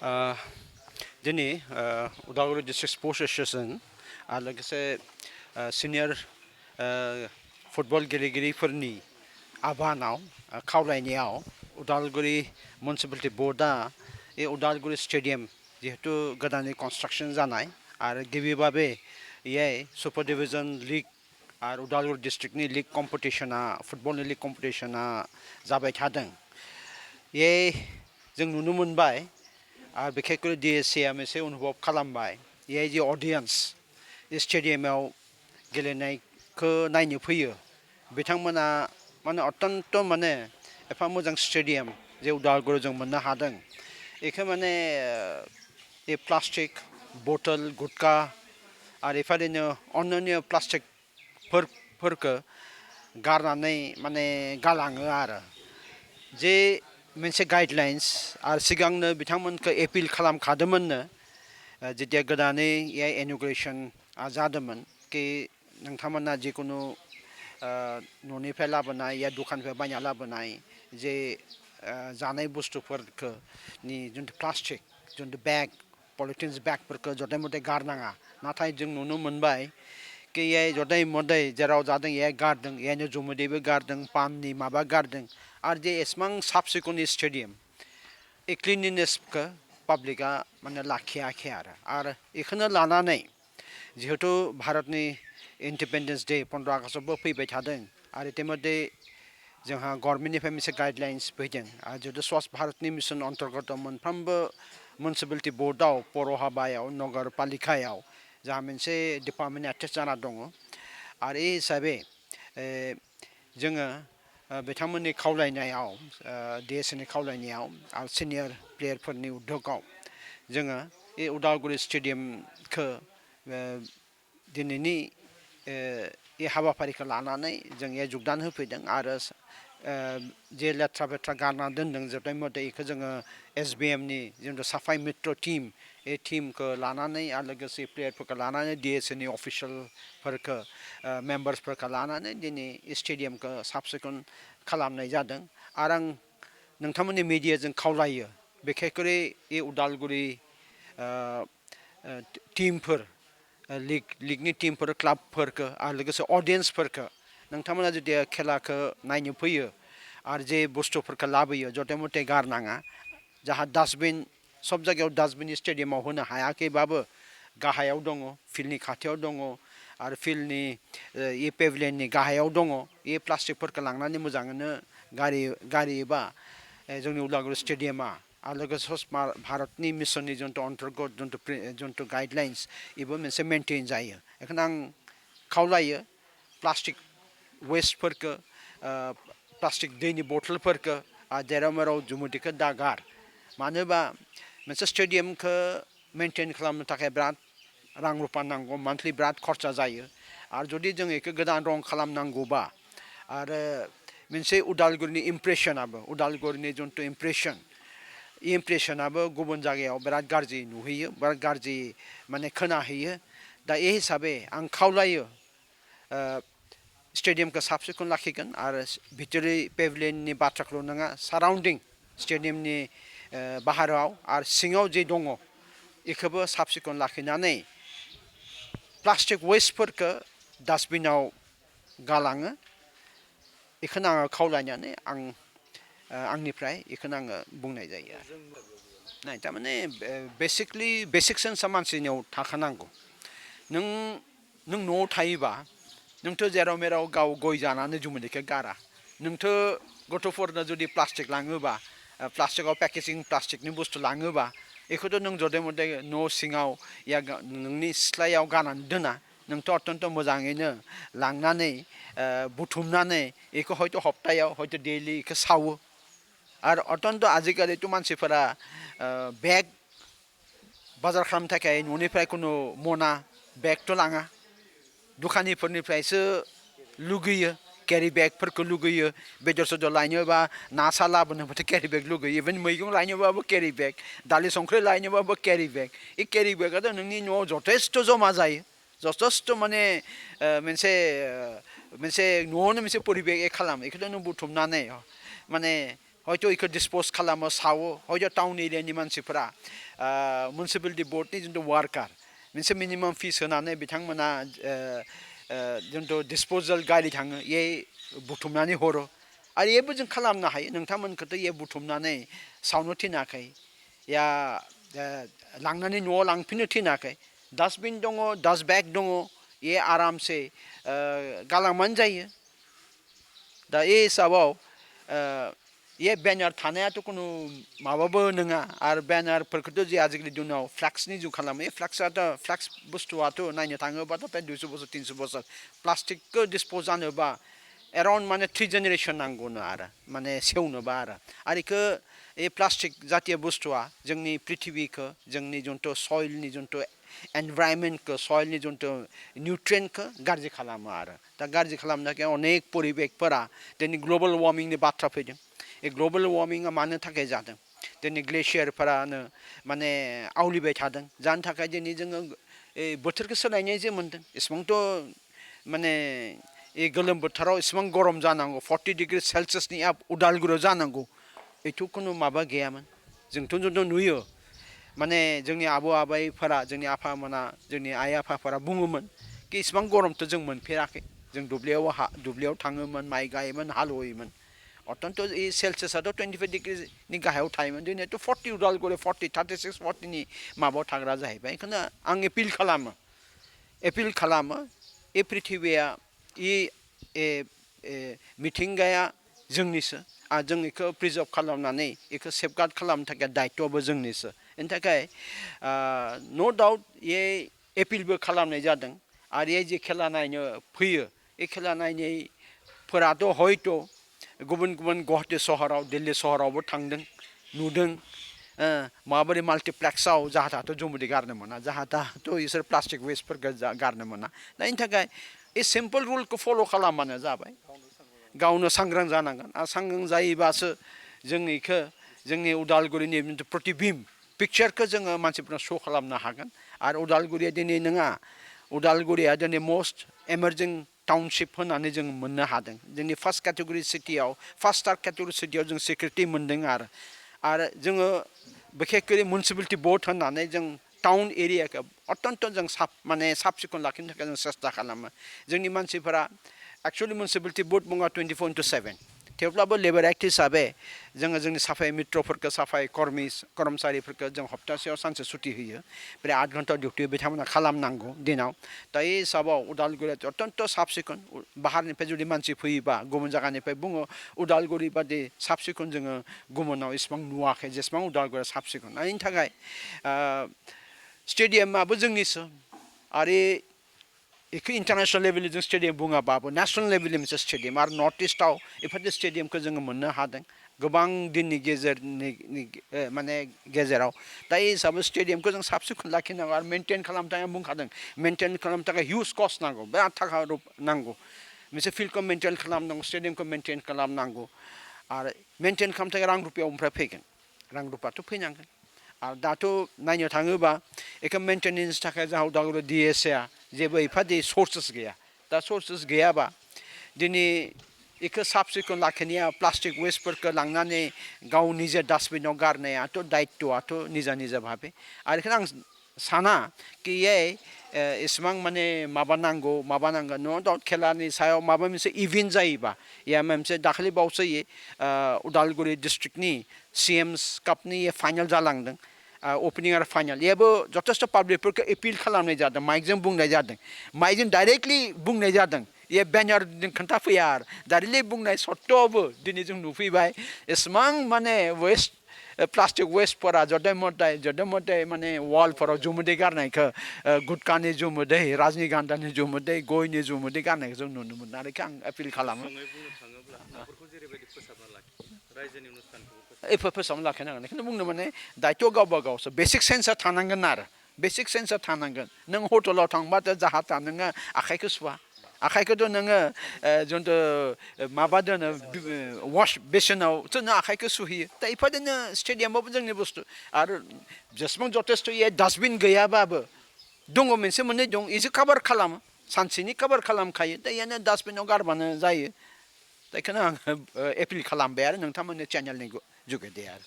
Uh, दिनै Udalguri district sports association आरो लोगोसे सिनियर फुटबल गेलेगिरिफोरनि आबानाव खावलायनायाव उदालगुरि मिउनिसिपालिटि बर्डआ बे उदालगुरि स्टेडियाम जिहेतु गोदानै कनस्ट्राक्सन जानाय आरो गिबिबाबे इयाय सुपार डिभिजन लिग आरो उदालगुरि डिस्ट्रिक्टनि लिग कम्पिटिशना फुटबलनि लिग कम्पिटिशना जाबाय थादों ये जों नुनो मोनबाय आरो बिखेखै डिएससिआ मोनसे अनुभब खालामबाय ये जे अडियेन्स स्टेडियामाव गेलेनायखौ नायनो फैयो बिथांमोना माने अत्यन्त माने एफा मोजां स्टेडियाम जे उदालगुरियाव जों मोननो हादों बेखौ माने बे प्लास्टिक बटल गुटखा आरो बेफोरबायदिनो अन्य प्लास्टिकफोरखौ गारनानै माने गालाङो आरो जे मोनसे गाइडलाइन्स आरो सिगांनो बिथांमोनखौ एपिल खालामखादोंमोननो जेथिया गोदानै इन'ग्रेसन जादोंमोन कि नोंथांमोना जिखुनु न'निफ्राय लाबोनाय या दखाननिफ्राय बायना लाबोनाय जे जानाय बुस्थुफोरखौ नि जिथु प्लास्टिक जिथु बेग पलिटिन्स बेगफोरखौ जथाय मथाय गारनाङा नाथाय जों नुनो मोनबाय कि जथाय मथाय जेराव जादों गारदों इयावनो जुमुदैबो गारदों पाननि माबा गारदों आरो जे एसेबां साब सिखुननि स्टेडियाम ए क्लिनलिनेसखौ पाब्लिकआ माने लाखियाखै आरो बेखौनो लानानै जिहेतु भारतनि इन्डिपेन्डेन्स डे 15 आगस्टआवबो फैबाय थादों आरो इतिमধ্যে जोंहा गभर्नमेन्टनिफ्राय मोनसे गाइडलाइन्स फैदों आरो जिहेतु स्वच्छ भारतनि मिशन अन्तर्गत मोनफ्रोमबो मिउनिसिपालिटि बर्डआव पौरसभायाव नगरपालिकायाव जोंहा मोनसे डिपार्टमेन्ट एटाच जाना दङ आरो बे हिसाबै जोङो बिथांमोननि खावलायनायाव डिएससिनि खावलायनायाव आरो सिनियर प्लेयारफोरनि उद्यगआव जोङो बे उदालगुरि स्टेडियामखौ दिनैनि बे हाबाफारिखौ लानानै जों जगदान होफैदों आरो जे लेथ्रा बेथ्रा गारना दोनदों जथाय मथाय बेखौ जोङो एसबिएमनि जिथु साफाइ मित्र टीम बे टीमखौ लानानै आरो लोगोसे प्लेयारफोरखौ लानानै डिएससिनि अफिसियेलफोरखौ मेम्बार्सफोरखौ लानानै दिनै स्टेडियामखौ साब सिखोन खालामनाय जादों आरो आं नोंथांमोननि मिडियाजों खावलायो बिखेखै बे उदालगुरि टीमफोर लिगनि टीमफोर क्लाबफोरखौ आरो लोगोसे अडियेन्सफोरखौ नोंथांमोना जुदि खेलाखौ नायनो फैयो आरो जे बुस्थुफोरखौ लाबोयो जथे मथे गारनाङा जाहा डास्टबिन सब जायगायाव डास्टबिन स्टेडियामाव होनो हायाखैबाबो गाहायाव दङ फिल्डनि खाथियाव दङ आरो फिल्डनि इ पेभिलियननि गाहायाव दङ बे प्लास्टिकफोरखौ लांनानै मोजाङैनो गारियोबा जोंनि उदालगुरि स्टेडियामा आरो लोगोसे भारतनि मिशननि जिथु अन्तर्गत जिथु गाइडलाइन्स बेबो मोनसे मेनटेन जायो बेखायनो आं खावलायो प्लास्टिक वेस्टफोरखौ प्लास्टिक दैनि बथलफोरखौ जेराव मेराव जुमुदैखौ दागार मानो होनबा मोनसे स्टेडियामखौ मेनटेन खालामनो थाखाय बिराद रां रुपा नांगौ मान्थलि बिराद खरसा जायो आरो जुदि जों बेखौ गोदान रं खालामनांगौबा आरो मोनसे उदालगुरिनि इमप्रेसनाबो उदालगुरिनि जिथु इमप्रेसनाबो गुबुन जायगायाव बिराद गाज्रि नुहैयो बिराद गाज्रि माने खोनाहैयो दा बे हिसाबै आं खावलायो स्टेडियामखौ साब सिखोन लाखिगोन आरो भितोरि पेभिलियननि बाथ्राखौल' नङा साराउन्डिं स्टेडियामनि बाहेरायाव आरो सिङाव जे दङ बेखौबो साब सिखोन लाखिनानै प्लास्टिक वेस्टफोरखौ डास्टबिनाव गालाङो बेखौनो आङो खावलायनानै आंनिफ्राय बेखौनो आङो बुंनाय जायो नाय थारमाने बेसिक सेन्सआ मानसिनियाव थाखानांगौ नों न'आव थायोबा नोंथ' जेराव मेराव गाव गय जानानै जुमुदैखौ गारा नोंथ' गथ'फोरनो जुदि प्लास्टिक लाङोबा प्लास्टिकआव पेकेजिं प्लास्टिकनि बुस्थु लाङोबा बेखौथ' नों जथे मथे न' सिङाव या नोंनि सिथ्लायाव गारनानै दोना नोंथ' अत्यन्त मोजाङैनो लांनानै बुथुमनानै बेखौ हयथ' हप्तायाव हयथ' डेलि बेखौ सावो आरो अत्यन्त आजिखालिथ' मानसिफोरा बेग बाजार खालामनो थाखाय न'निफ्राय खुनु मना बेगथ' लाङा दखानिफोरनिफ्रायसो लुगैयो केरि बेगफोरखौ लुगैयो बेदर सेदर लायनोबा ना सा लाबोनोबाथाय केरि बेग लुगैयो इभेन मैगं लायनोबाबो केरि बेग दालि संख्रि लायनोबाबो केरि बेग बे केरि बेगाथ' नोंनि न'आव जथेस्थ' जमा जायो जथेस्थ' माने मोनसे न'आवनो मोनसे परिबेग खालामो बेखौथ' नों बुथुमनानै माने हयथ' इखौ डिसप'ज खालामो सावो हयथ' टाउन एरियानि मानसिफोरा मिउनिसिपालिटि बोर्डनि जिथु वार्कार मोनसे मिनिमाम फिस होनानै बिथांमोना जिथु डिसप'जेल गारि थाङो ए बुथुमनानै हरो आरो एबो जों खालामनो हायो नोंथांमोनखौथ' ए बुथुमनानै सावनो थिनाखै या लांनानै न'आव लांफिननो थिनाखै डास्टबिन दङ डास्ट बेग दङ ए आरामसे गालांबानो जायो दा ए हिसाबाव ये बेनार थानायाथ' खुनु माबाबो नङा आरो बेनारफोरखौथ' जे आजिखालि दिनाव फ्लेक्सनि जुग खालामो ए फ्लेक्स बुस्थुआथ' नायनो थाङोबाथ' प्राय 200 बोसोर 300 बोसोर प्लास्टिकखौ डिसप'ज जानोबा एराउन्ड माने 3 जेनेरेसन नांगौनो आरो माने सेवनोबा आरो इखौ ए प्लास्टिक जातीय बुस्थुआ जोंनि पृथिबीखौ जोंनि जिथु सयलनि जिथु एनभायरनमेन्टखौ सयलनि जिथु निउट्रियेन्टखौ गाज्रि खालामो आरो दा गाज्रि खालामनो थाखाय अनेक परिबेकफोरा दिनै ग्लबेल वार्मिंनि बाथ्रा फैदों ए ग्लबेल वार्मिंआ मानो थाखाय जादों दिनै ग्लेसियारफोरानो माने आवलिबाय थादों जानो थाखाय दिनै जोङो बोथोरखौ सोलायनाय जे मोन्दों एसेबांथ' माने ए गोलोम बोथोराव एसेबां गरम जानांगौ 40 डिग्री सेलसियासनि उदालगुरियाव जानांगौ बेथ' खुनु माबा गैयामोन जोंथ' नुयो माने जोंनि आबौ आबैफोरा जोंनि आफामोना जोंनि आइ आफाफोरा बुङोमोन कि इसेबां गरमथ' जों मोनफेराखै जों दुब्लियाव थाङोमोन माइ गायोमोन हालेवोमोन अत्यन्त ए सेलसियासआथ' 25 डिग्रीनि गाहायाव थायोमोन दिनैथ' 40 उदालगुरि 40 36 40नि माबायाव थाग्रा जाहैबाय बेखौनो आं एपिल खालामो ए पृथिबीया मिथिंगाया जोंनिसो आरो जों बेखौ प्रिजार्भ खालामनानै बेखौ सेफगार्ड खालामनो थाखाय दायित्वआबो जोंनिसो बेनि थाखाय नो डाउट ये एपिलबो खालामनाय जादों आरो ये जे खेला नायनो फैयो बे खेला नायनायफोराथ' हयथ' गुबुन गुबुन गुवाहाटि सहराव दिल्ली सहरावबो थांदों नुदों माबोरै माल्टिप्लेक्सआव जाहा थाहाथ' जुमुदै गारनो मोना जाहा थाहाथ' इसोर प्लास्टिक वेस्टफोरखौ गारनो मोना दा बेनि थाखाय ए सिम्पोल रुलखौ फल' खालामबानो जाबाय गावनो सांग्रां जानांगोन आरो सांग्रां जायोबासो जों बेखौ जोंनि उदालगुरिनि प्रतिबिम्ब पिक्चारखौ जोङो मानसिफोरनो श' खालामनो हागोन आरो उदालगुरिया दिनै नङा उदालगुरिया दिनै मस्ट एमार्जिं टाउनशिप होननानै जों मोननो हादों जोंनि फार्स्ट केटेगरि सिटियाव फार्स्ट स्टार केटेगरि सिटियाव जों सिकिउरिटि मोनदों आरो जोङो बिखेखकरि मिउनिसिपालिटि बोर्ड होननानै जों टाउन एरियाखौ अत्यन्त जों माने साब सिखोन लाखिनो थाखाय जों सेस्था खालामो जोंनि मानसिफोरा एक्चुवेलि मिउनिसिपालिटि बोर्ड बुङा 24/7 थेवब्लाबो लेबार एक्ट हिसाबै जोङो जोंनि साफाय मित्रफोरखौ साफाय कर्मचारिफोरखौ जों हप्तासेयाव सानसे सुटि होयो बे 8 घन्टा डिउटि बिथांमोना खालामनांगौ दिनाव दा बे हिसाबाव उदालगुरिया अत्यन्त साब सिखोन बाहारनिफ्राय जुदि मानसि फैयोबा गुबुन जायगानिफ्राय बुङो उदालगुरि बादि साब सिखोन जोङो गुबुनाव इसेबां नुवाखै जेसेबां उदालगुरिया साब सिखोन बेनि थाखाय स्टेडियामाबो जोंनिसो आरो बेखौ इन्टारनेसनेल लेभेलनि जों स्टेडियाम बुङाबाबो नेसनेल लेभेलनि मोनसे स्टेडियाम आरो नर्थ इस्टआव बेफोरबायदि स्टेडियामखौ जोङो मोननो हादों गोबां दिननि माने गेजेराव दा बे हिसाबै स्टेडियामखौ जों साब सिखोन लाखिनांगौ आरो मेनटेन खालामनो थाखाय बुंखादों मेनटेन खालामनो थाखाय हिउज कस्ट नांगौ बिराद थाखा नांगौ मोनसे फिल्डखौ मेनटेन खालामनांगौ स्टेडियामखौ मेनटेन खालामनांगौ आरो मेनटेन खालामनो थाखाय रां रुफाया ओमफ्राय फैगोन रां रुफाथ' फैनांगोन आरो दाथ' नायनो थाङोबा बेखौ मेनटेनेन्सनि थाखाय जोंहा उदालगुरि DSA जेबो एफादि सर्सेस गैया दा सर्सेस गैयाबा दिनै बेखौ साब सिखोन लाखिनाया प्लास्टिक वेस्टफोरखौ लांनानै गाव निजे डास्टबिनाव गारनायाथ' दायित्वआथ' निजा भाबे आरो बेखौनो आं साना कि एसेबां माने माबा नांगोन न' डाउट खेलानि सायाव माबा मोनसे इभेन्ट जायोबा या मोनसे दाखालि बावसो उदालगुरि डिस्ट्रिक्टनि CM's कापनि फाइनाल जालांदों ओपनिं आरो फाइनाल बेबो जथेस्ट पाब्लिकफोरखौ एपिल खालामनाय जादों माइकजों बुंनाय जादों माइकजों डाइरेक्टलि बुंनाय जादों ये बेनारजों खोन्थाफैया आरो डाइरेक्टलि बुंनाय सत्त्वआवबो दिनै जों नुफैबाय एसेबां माने वेस्ट प्लास्टिक वेस्टफोरा जदे मदे माने वालफोराव जुमुदै गारनायखौ गुटखानि जुमुदै राजनिगान्धानि जुमुदै गयनि जुमुदै गारनायखौ जों नुनो मोनो आरो आं एपिल खालामो फोसाबना लाखिनांगोन बेखौनो बुंनो माने दायित्व गावबा गावसो बेसिक सेन्सआ थानांगोन आरो बेसिक सेन्सआ थानांगोन नों हटेलाव थांबाथ' जाहा था नोङो आखाइखौ सुवा आखाइखौथ' नोङो जिथु माबा दोनो वाश बेसिनावथ' नों आखाइखौ सुहैयो दा बेफोरबायदिनो स्टेडियामावबो जोंनि बुस्थु आरो जेसेबां जथेस्ट डास्टबिन गैयाबाबो दङ मोनसे मोननै दं इसे काभार खालामो सानसेनि काभार खालामखायो दा बेयावनो डास्टबिनाव गारबानो जायो दा बेखौनो आङो एपिल खालामबाय आरो नोंथांमोननि चेनेलनि जुगेदि आरो